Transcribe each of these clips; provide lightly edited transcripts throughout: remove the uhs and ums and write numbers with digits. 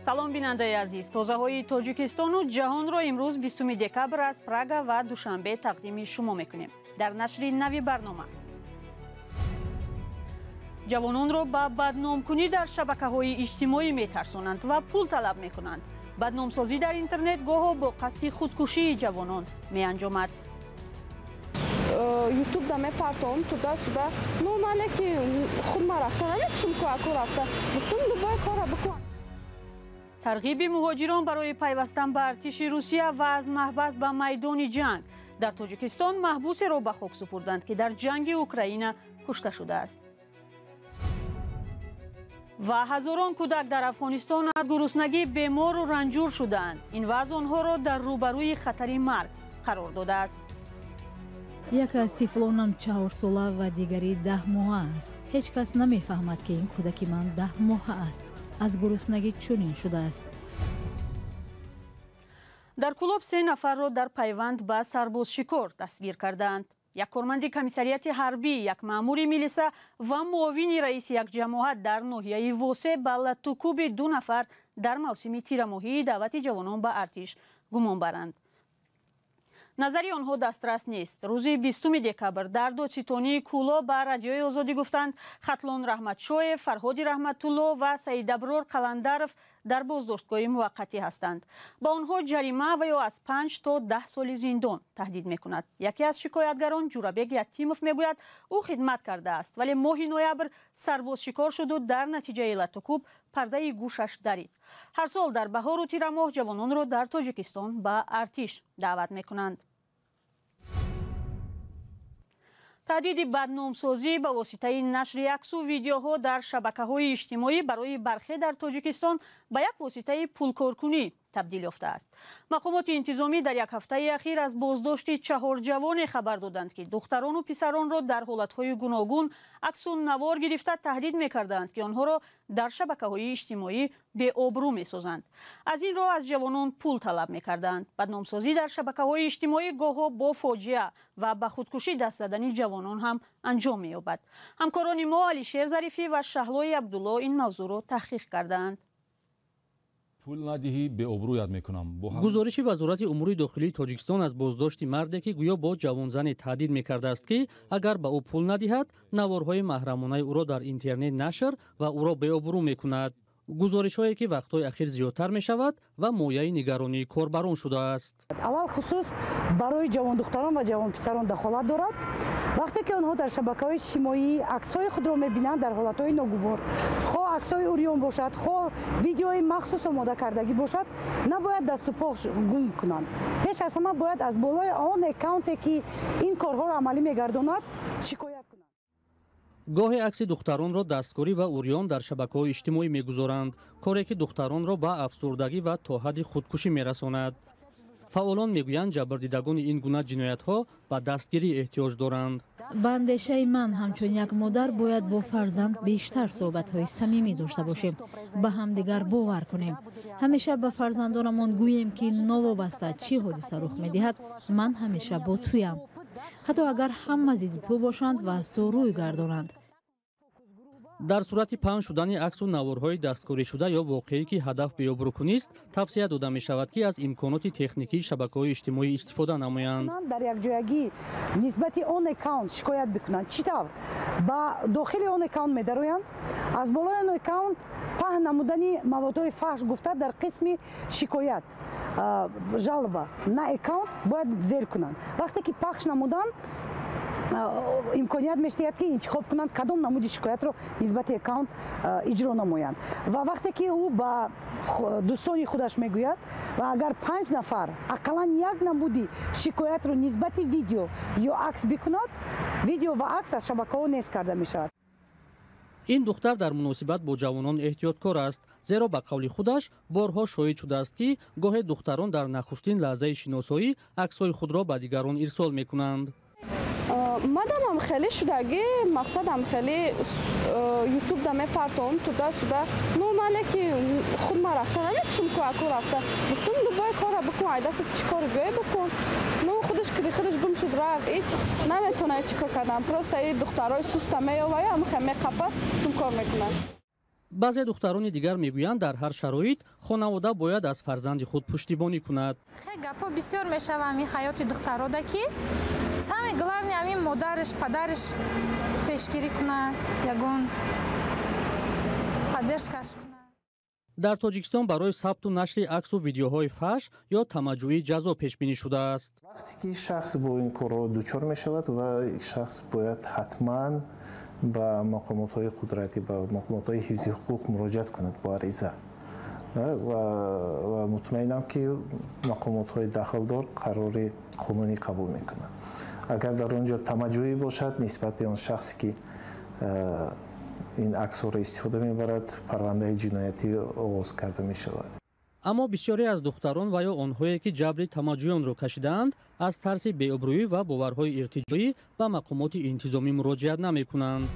Салом, бинандаи азиз. Тозаҳои Тоҷикистону ҷаҳонро имрӯз, 20 декабр, аз Прага ва Душанбе тақдими шумо мекунем. Дар нашри нави барнома: ҷавононро ба бадномкунӣ дар шабакаҳои иҷтимоӣ метарсонанд ва пул талаб мекунанд. Бадномсозӣ дар интернет гоҳо бо қасди худкушии ҷавонон меанҷомад. Ютуб да мепартом, туда сюда. Ну, мале ки худ ма рафта намекушим ку, аку рафта гуфтум, любой кора бикун. Тарғиби муҳоҷирон барои пайвастан ба артиши Русия ва аз маҳбас ба майдони ҷанг. Дар Тоҷикистон маҳбусеро ба хок супурданд, ки дар ҷанги Украина кушта шудааст. Ва ҳазорон кӯдак дар Афғонистон аз гуруснагӣ бемору ранҷур шудаанд. Ин вазъ онҳоро дар рӯбарӯи хатари марг қарор додааст. Яке аз тифлонам 4сола ва дигари 10 моҳа аст. Ҳеҷ кас намефаҳмад, ки ин кӯдаки ман 10 моҳа аст, аз гуруснагӣ чунин шудааст. Дар Кӯлоб се нафарро дар пайванд ба сарбозшикор дастгир кардаанд: як корманди комиссариати ҳарбӣ, як маъмури милиса ва муовини раиси як ҷамоат дар ноҳияи Восе ба латтукӯби ду нафар дар мавсими тирамоҳии даъвати ҷавонон ба артиш гумонбаранд. Назари онҳо дастрас нест. Рӯзи 20 декабр дар додситонии Кӯлоб ба Радиои Озодӣ гуфтанд, Хатлон Раҳматшоев, Фарҳоди Раҳматулло ва Саидаброр Қаландаров дар боздоштгоҳи муваққатӣ ҳастанд. Ба онҳо ҷарима ва ё аз 5 то 10 соли зиндон таҳдид мекунад. Яке аз шикоятгарон, Ҷурабек Ятимов, мегӯяд, ӯ хидмат кардааст, вале моҳи ноябр сарбозшикор шуду дар натиҷаи латтукӯб пардаи гӯшаш дарид. Ҳар сол дар баҳору тирамоҳ ҷавононро дар Тоҷикистон ба артиш даъват мекунанд. Таҳдиди бадномсозӣ ба воситаи нашри аксу видеоҳо дар шабакаҳои иҷтимоӣ барои бархе дар Тоҷикистон ба як воситаи пулкоркунӣ табдил ёфтааст. Мақомоти интизомӣ дар як ҳафтаи ахир аз боздошти чаҳор ҷавоне хабар доданд, ки духтарону писаронро дар ҳолатҳои гуногун аксу навор гирифта, таҳдид мекарданд, ки онҳоро дар шабакаҳои иҷтимоӣ беобрӯ месозанд. Аз ин роҳ аз ҷавонон пул талаб мекарданд. Бадномсозӣ дар шабакаҳои иҷтимоӣ гоҳо бо фоҷиа ва ба худкушӣ даст задани ҷавонон ҳам анҷом меёбад. Ҳамкорони мо Алишер Зарифӣ ва Шаҳлои Абдулло ин мавзӯъро таҳқиқ кардаанд. Пул надиҳӣ, беобрӯят мекунам. Гузориши Вазорати умури дохилии Тоҷикистон аз боздошти марде, ки гӯё бо ҷавонзане таҳдид мекардааст, ки агар ба ӯ пул надиҳад, наворҳои маҳрамонаи ӯро дар интернет нашр ва ӯро беобрӯ мекунад. Гузоришҳое, ки вақтҳои ахир зиёдтар мешавад ва мояи нигаронии корбарон шудааст. Алалхусус барои ҷавондухтарон ва ҷавонписарон дахолат дорад. Вақте ки онҳо дар шабакаҳои иҷтимоӣ аксҳои худро мебинанд дар ҳолатҳои ногувор, хоҳ аксҳои урён бошад, хоҳ видеои махсус омода кардагӣ бошад, набояд дасту по гум кунанд. Пеш аз ҳама бояд аз болои он аккаунте, ки ин корҳоро амалӣ мегардонад, шикоят кунанд. Гоҳе акси духтаронро дасткорӣ ва урён дар шабакаҳои иҷтимоӣ мегузоранд, коре ки духтаронро ба афсурдагӣ ва то ҳадди худкушӣ мерасонад. Фаъолон мегӯянд, ҷабрдидагони ин гуна ҷиноятҳо ба дастгирӣ эҳтиёҷ доранд. Ба андешаи ман, ҳамчун як модар бояд бо фарзанд бештар суҳбатҳои самимӣ дошта бошем, ба ҳамдигар бовар кунем. Ҳамеша ба фарзандонамон гӯем, ки новобаста чӣ ҳодиса рух медиҳад, ман ҳамеша бо туям, ҳатто агар ҳама зидди ту бошанд ва аз ту рӯй гардонанд. Дар сурати паҳн шудани аксу наворҳои дасткоришуда ё воқеӣ, ки ҳадаф беобрӯкунист, тавсия дода мешавад, ки аз имконоти техникии шабакаҳои иҷтимоӣ истифода намоянд. Дар якҷоягӣ нисбати он аккаунт шикоят бикунанд. Чӣ тавр? Ба дохили он аккаунт медароянд, аз болои он аккаунт паҳн намудани маводҳои фаҳш гуфта, дар қисми шикоят, жалоба на аккаунт, бояд зер кунанд. Вақте ки пахш намуданд, имконият мешдиҳад, ки интихоб кунанд, кадом намуди шикоятро нисбати аккаунт иҷро намоянд. Ва вақте ки ӯ ба дӯстони худаш мегӯяд ва агар панҷ нафар ақаллан як намуди шикоятро нисбати видео ё акс бикунад, видео ва акс аз шабакаҳо нест карда мешавад. Ин духтар дар муносибат бо ҷавонон эҳтиёткор аст, зеро ба қавли худаш борҳо шоҳид шудааст, ки гоҳе духтарон дар нахустин лаҳзаи шиносоӣ аксҳои худро ба дигарон ирсол мекунанд. Мадамам хеле шудагӣ, мақсадам хеле ютуб да мепартом, туда сюда. Ну, мале ки худ ма рафта намекушим ку, аку рафта гуфтум, любой кора бикун, ай дастат чӣ кор биёй, бикун. Ну, худаш киди, худаш гум шуд, рафт, ҳеч наметона чӣ кор кардан. Просто и духтарои суста меёваю, амхе меқапа, сум кор мекунад. Баъзе духтарони дигар мегӯянд, дар ҳар шароит хонавода бояд аз фарзанди худ пуштибонӣ кунад. Хе гапҳо бисёр мешава ҳамин ҳаёти духтарода, ки самое главное ҳамин модараш, падараш пешгирӣ кунад, ягон поддержка ш кунад. Дар Тоҷикистон барои сабту нашри аксу видеоҳои фаҳш ё тамаҷҷӯӣ ҷазо пешбинӣ шудааст. Вақте ки шахс бо ин корҳо дучор мешавад ва шахс бояд ҳатман ба мақомотҳои қудратӣ, ба мақомотҳои ҳифзи ҳуқуқ муроҷиат кунад бо ариза ва мутмаинам, ки мақомотҳои дахлдор қарори қонунӣ қабул мекунанд. Агар дар он ҷо тамаҷҷӯӣ бошад, нисбати он шахсе, ки ин аксҳоро истифода мебарад, парвандаи ҷиноятӣ оғоз карда мешавад. Аммо бисёре аз духтарон ва ё онҳое, ки ҷабри тамаҷҷӯёнро кашидаанд, аз тарси беобрӯӣ ва боварҳои иртиҷоӣ ба мақомоти интизомӣ муроҷиат намекунанд.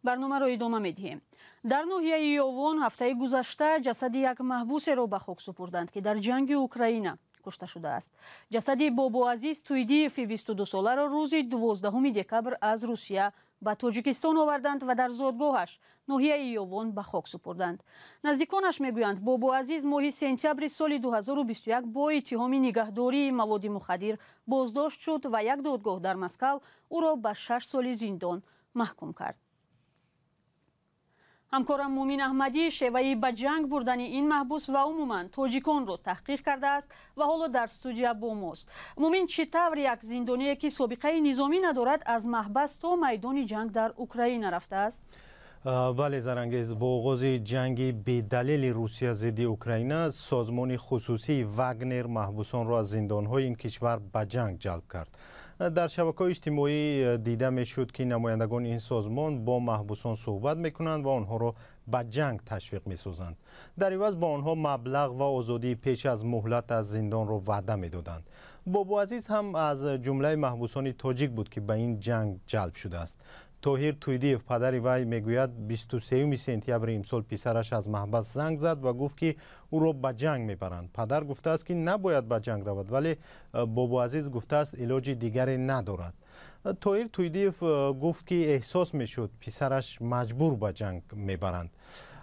Барномаро идома медиҳем. Дар ноҳияи Ёвон ҳафтаи гузашта ҷасади як маҳбусеро ба хок супурданд, ки дар ҷанги Украина кушта шудааст. Ҷасади Бобоазиз Туйдиеви 22-соларо рӯзи 12 декабр аз Русия ба Тоҷикистон оварданд ва дар зодгоҳаш, ноҳияи Ёвон, ба хок супурданд. Наздиконаш мегӯянд, Бобоазиз моҳи сентябри соли 2021 бо иттиҳоми нигаҳдории маводи мухаддир боздошт шуд ва як додгоҳ дар Москав ӯро ба 6 соли зиндон маҳкум кард. Ҳамкорам Мумин Аҳмадӣ шеваи ба ҷанг бурдани ин маҳбус ва умуман тоҷиконро таҳқиқ кардааст ва ҳоло дар студия бо мост. Мумин, чӣ тавр як зиндоние, ки собиқаи низомӣ надорад, аз маҳбас то майдони ҷанг дар Украина рафтааст? Бале, Зарангез, бо оғози ҷанги бедалели Русия зидди Украина созмони хусусии Вагнер маҳбусонро аз зиндонҳои ин кишвар ба ҷанг ҷалб кард. Дар шабакаҳои иҷтимоӣ дида мешуд, ки намояндагони ин созмон бо маҳбусон суҳбат мекунанд ва онҳоро ба ҷанг ташвиқ месозанд. Дар иваз ба онҳо маблағ ва озодии пеш аз муҳлат аз зиндонро ваъда медоданд. Бобоазиз ҳам аз ҷумлаи маҳбусони тоҷик буд, ки ба ин ҷанг ҷалб шудааст. Тоҳир Туйдиев, падари вай, мегӯяд, 23 сентябри имсол писараш аз маҳбас занг зад ва гуфт, ки ӯро ба ҷанг мебаранд. Падар гуфтааст, ки набояд ба ҷанг равад, вале Бобоазиз гуфтааст, илоҷи дигаре надорад. Тоҳир Туйдиев гуфт, ки эҳсос мешуд, писараш маҷбур ба ҷанг мебаранд.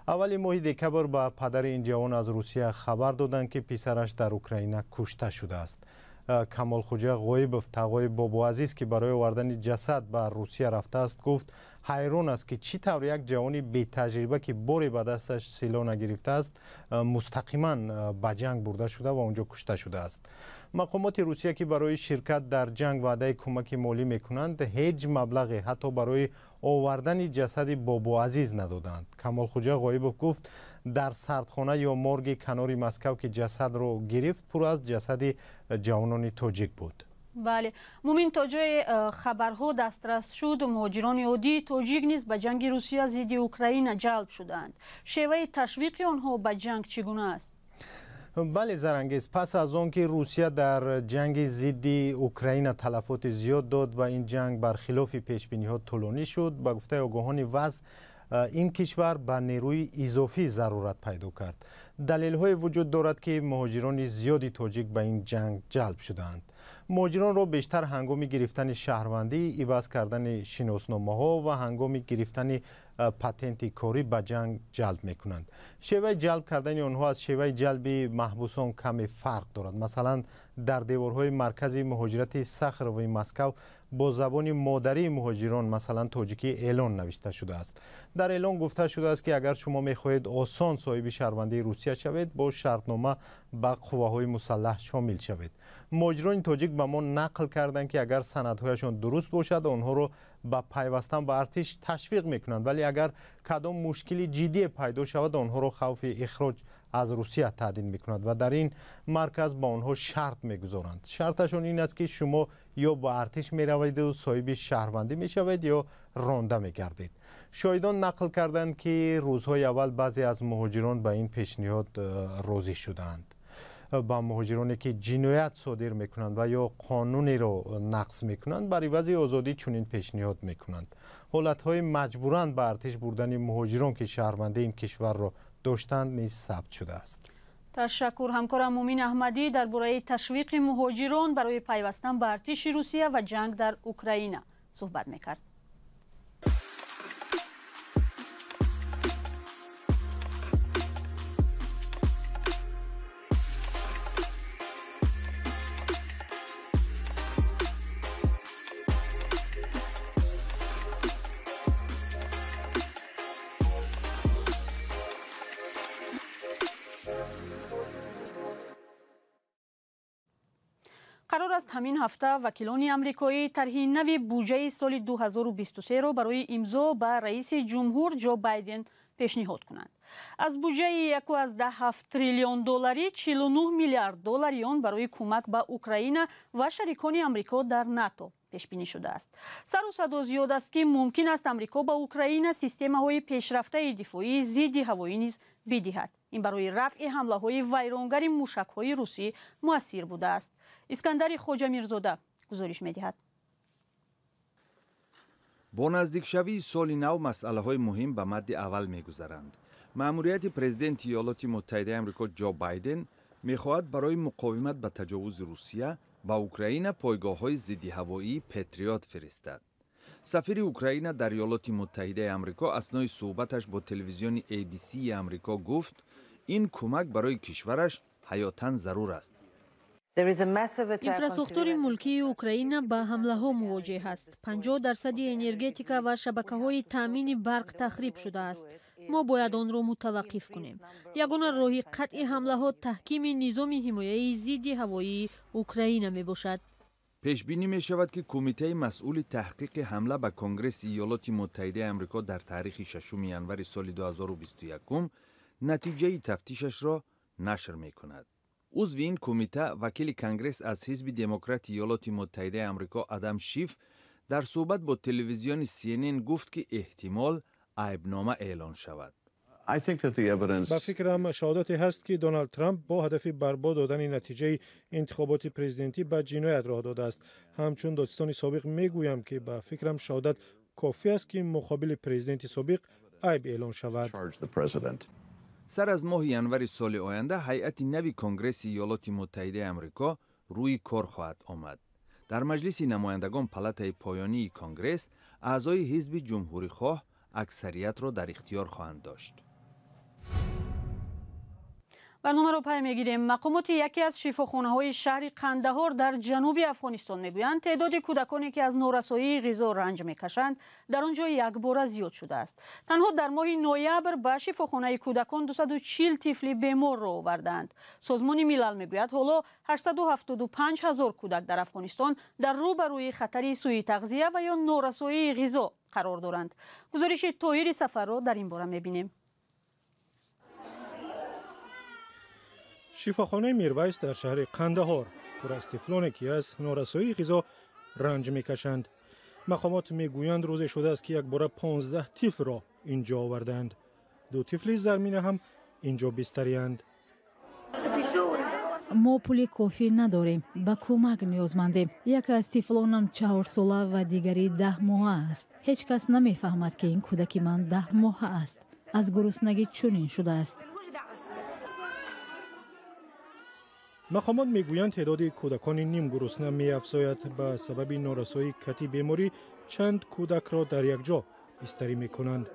Аввали моҳи декабр ба падари ин ҷавон аз Русия хабар доданд, ки писараш дар Украина кушта шудааст. Камолхуҷа Ғоибов, тағои Бобоазиз, ки барои овардани ҷасад ба Русия рафтааст, гуфт, ҳайрон аст, ки чӣ тавр як ҷавони бетаҷриба, ки боре ба дасташ силоҳ нагирифтааст, мустақиман ба ҷанг бурда шуда ва онҷо кушта шудааст. Мақомоти Русия, ки барои ширкат дар ҷанг ваъдаи кӯмаки молӣ мекунанд, ҳеҷ маблағе ҳатто барои овардани ҷасади Бобоазиз надоданд. Камолхуҷа Ғоибов гуфт, дар сардхона ё морги канори Москав, ки ҷасадро гирифт, пур аз ҷасади ҷавонони тоҷик буд. Бале, Мумин, то ҷое хабарҳо дастрас шуд, муҳоҷирони оддии тоҷик низ ба ҷанги Русия зидди Украина ҷалб шудаанд. Шеваи ташвиқи онҳо ба ҷанг чӣ гуна аст? Бале, Зарангез, пас аз он ки Русия дар ҷанги зидди Украина талафоти зиёд дод ва ин ҷанг бар хилофи пешбиниҳо тӯлонӣ шуд, ба гуфтаи огоҳони вазъ, ин кишвар ба нерӯи изофӣ зарурат пайдо кард. Далелҳое вуҷуд дорад, ки муҳоҷирони зиёди тоҷик ба ин ҷанг ҷалб шудаанд. Муҳоҷиронро бештар ҳангоми гирифтани шаҳрвандӣ, иваз кардани шиносномаҳо ва ҳангоми гирифтани патенти корӣ ба ҷанг ҷалб мекунанд. Шеваи ҷалб кардани онҳо аз шеваи ҷалби маҳбусон каме фарқ дорад. Масалан, дар деворҳои маркази муҳоҷирати Сахарови Москав бо забони модарии муҳоҷирон, масалан тоҷикӣ, эълон навишта шудааст. Дар эълон гуфта шудааст, ки агар шумо мехоҳед осон соҳиби шаҳрвандии Русия шавед, бо шартнома ба қувваҳои мусаллаҳ шомил шавед. Муҳоҷирони тоҷик ба мо нақл карданд, ки агар санадҳояшон дуруст бошад, онҳоро ба пайвастан ба артиш ташвиқ мекунанд, вале агар кадом мушкили ҷиддие пайдо шавад, онҳоро хавфи ихроҷ аз Русия таҳдид мекунад ва дар ин марказ ба онҳо шарт мегузоранд. Шарташон ин аст, ки шумо ё ба артиш мераведу соҳиби шаҳрвандӣ мешавед, ё ронда мегардед. Шоҳидон нақл карданд, ки рӯзҳои аввал баъзе аз муҳоҷирон ба ин пешниҳод розӣ шуданд. Ба муҳоҷироне, ки ҷиноят содир мекунанд ва ё қонунеро нақз мекунанд, бар ивази озодӣ чунин пешниҳод мекунанд. Ҳолатҳои маҷбуран ба артиш бурдани муҳоҷирон, ки шаҳрвандии ин кишварро доштанд, низ сабт шудааст. Ташаккур. Ҳамкорам Мумин Аҳмадӣ дар бораи ташвиқи муҳоҷирон барои пайвастан ба артиши Русия ва ҷанг дар Украина суҳбат мекард. Қарор аст ҳамин ҳафта вакилони амрикоӣ тарҳи нави буҷаи соли 2023-ро барои имзо ба раиси ҷумҳур Ҷо Байден пешниҳод кунанд. Аз буҷаи 1,7 триллион долларӣ 49 миллиард доллари он барои кӯмак ба Украина ва шарикони Амрико дар НАТО пешбинӣ шудааст. Сару садо зиёд аст, ки мумкин аст Амрико ба Украина системаҳои пешрафтаи дифоии зидди ҳавоӣ низ бидиҳад. Ин барои рафъи ҳамлаҳои вайронгари мушакҳои русӣ муассир будааст. Искандари Хоҷамирзода гузориш медиҳад. Бо наздикшавии соли нав масъалаҳои муҳим ба мадди аввал мегузаранд. Маъмурияти президенти Иёлоти Муттаҳидаи Амрико Ҷо Байден мехоҳад барои муқовимат ба таҷовузи Русия ба Украина пойгоҳҳои зиддиҳавоии Патриот фиристад. Сафири Украина дар Иёлоти Муттаҳидаи Амрико аснои суҳбаташ бо телевизиони ABC Амрико гуфт, ин кӯмак барои кишвараш ҳаётан зарур аст. Инфрасохтори мулкии Украина ба ҳамлаҳо мувоҷеҳ аст. 50 дарсади энергетика ва шабакаҳои таъмини барқ тахриб шудааст. Мо бояд онро мутаваққиф кунем. Ягона роҳи қатъи ҳамлаҳо таҳкими низоми ҳимояи зидди ҳавоии Украина мебошад. Пешбинӣ мешавад, ки кумитаи масъули таҳқиқи ҳамла ба Конгресси Иёлоти Муттаҳидаи Амрико дар таърихи 6 январи соли 2021 натиҷаи тафтишашро нашр мекунад. Узви ин кумита, вакили Конгресс аз ҳизби Демократи Иёлоти Муттаҳидаи Амрико Адам Шиф дар суҳбат бо телевизиони CNN гуфт, ки эҳтимол айбнома эълон шавад. Ба фикрам, шаҳодате ҳаст, ки Доналд Трамп бо ҳадафи барбод додани натиҷаи интихоботи президентӣ ба ҷиноят роҳ додааст. Ҳамчун додситони собиқ мегӯям, ки ба фикрам, шаҳодат кофӣ аст, ки муқобили президенти собиқ айб эълон шавад. Сар аз моҳи январи соли оянда ҳайати нави Конгресси Иёлоти Муттаҳидаи Амрико рӯи кор хоҳад омад. Дар Маҷлиси намояндагон, палатаи поёнии Конгресс, аъзои ҳизби ҷумҳурихоҳ аксариятро дар ихтиёр хоҳанд дошт. Барномаро пай мегирем. Мақомоти яке аз шифохонаҳои шаҳри Қандаҳор дар ҷануби Афғонистон мегӯянд, теъдоди кӯдаконе, ки аз норасоии ғизо ранҷ мекашанд, дар он ҷо якбора зиёд шудааст. Танҳо дар моҳи ноябр ба шифохонаи кӯдакон 240 тифли беморро овардаанд. Созмони Милал мегӯяд, ҳоло 875 ҳазор кӯдак дар Афғонистон дар рӯ ба рӯи хатари сӯитағзия ва ё норасоии ғизо қарор доранд. Гузориши Тоҳири Сафарро дар ин бора мебинем. Шифохонаи Мирвайс дар шаҳри Қандаҳор пур аз тифлоне, ки аз норасоии ғизо ранҷ мекашанд. Мақомот мегӯянд, рӯзе шудааст, ки якбора 15 тифлро ин ҷо овардаанд. Ду тифли Зармина ҳам ин ҷо бистариянд. Мо пули кофӣ надорем, ба кӯмак ниёзмандем. Яке аз тифлонам 4сола ва дигари 10 моҳа аст. Ҳеҷ кас намефаҳмад, ки ин кӯдаки ман 10 моҳа аст, аз гуруснагӣ чунин шудааст. Мақомот мегӯянд, теъдоди кӯдакони нимгурусна меафзояд. Ба сабаби норасоии кати беморӣ чанд кӯдакро дар якҷо бистарӣ мекунанд.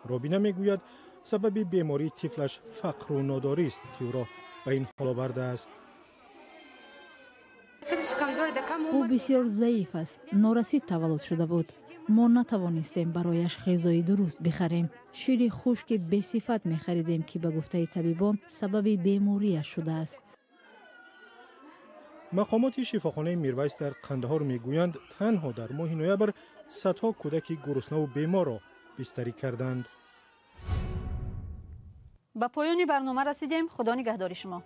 Робина мегӯяд, сабаби бемории тифлаш фақру нодорист, ки ӯро ба ин ҳол овардааст. Ӯ бисёр заиф аст, норасид таваллуд шуда буд. Мо натавонистем барояш ғизои дуруст бихарем. Шири хушки бесифат мехаридем, ки ба гуфтаи табибон сабаби бемориаш шудааст. Мақомоти шифохонаи Мирвайс дар Қандаҳор мегӯянд, танҳо дар моҳи ноябр садҳо кӯдаки гуруснаву беморро бистарӣ карданд. Ба поёни барнома расидем. Худо нигаҳдори шумо.